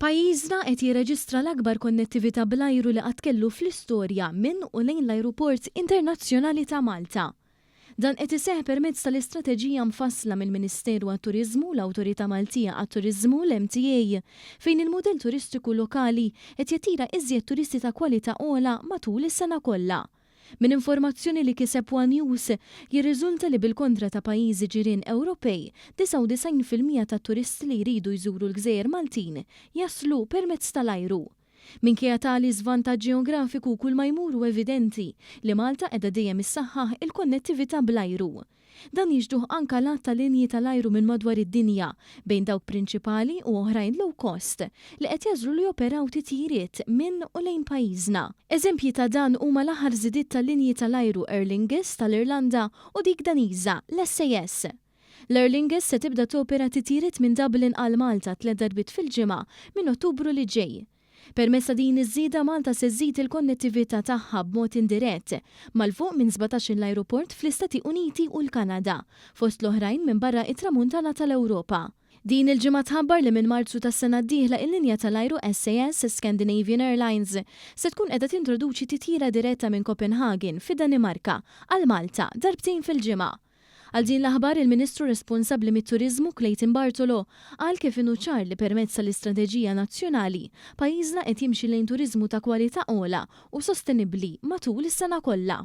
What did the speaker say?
Pajjiżna qed jirreġistra l-akbar konnettività bl-ajru li qatt kellu fl-istorja minn u lejn l-Ajruport Internazzjonali ta' Malta. Dan qed iseħħ permezz tal-istrateġija mfassla mill-Ministeru għat-Turiżmu u l-Awtorità Maltija għat-Turiżmu, l-MTA, fejn il-mudell turistiku lokali qed jattira iżjed turisti ta' kwalità ogħla matul is-sena kollha. Minn informazzjoni li kiseb one News, jirriżulta li bil-kontra ta' pajjiżi ġirien Ewropej, 99% tat-turisti li jridu jżuru l-gżejjer Maltin jaslu permezz tal-ajru. Minkejja tali żvantaġġ ġeografiku kull ma jmur hu evidenti li Malta qiegħda dejjem issaħħaħ il-konnettività bl-ajru. Dan jixhduh anka l-għadd ta' linji tal-ajru minn madwar id-dinja, bejn dawk prinċipali u oħrajn low cost, li qed jagħżlu li joperaw titjiriet minn u lejn pajjiżna. Eżempji ta' dan huma l-aħħar żidiet tal-linji tal-ajru Aer Lingus tal-Irlanda u dik Daniża, l-SAS. L-Aer Lingus se tibda topera titjiriet minn Dublin għal Malta tliet darbiet fil-ġimgħa minn Ottubru li ġej. Permezz ta' din iż-żieda Malta se żżid il-konnettività tagħha b'mod indirett ma' 'l fuq minn 17-il ajruport fl-Istati Uniti u l-Kanada, fost l-oħrajn minn barra it-Tramuntana tal-Ewropa. Din il-ġimgħa tħabbar li minn Marzu tas-sena d-dieħla il-linja tal-ajru SAS, Scandinavian Airlines, se tkun qiegħda tintroduċi titjira diretta minn Copenhagen fid-Danimarka għal Malta darbtejn fil-ġimgħa. Għal din l-aħbar il-Ministru responsabbli mit-Turiżmu Clayton Bartolo qal kif inhu ċar li permezz tal-istrateġija nazzjonali pajjiżna qed jimxi lejn turiżmu ta' kwalità ogħla u sostenibbli matul is-sena kollha.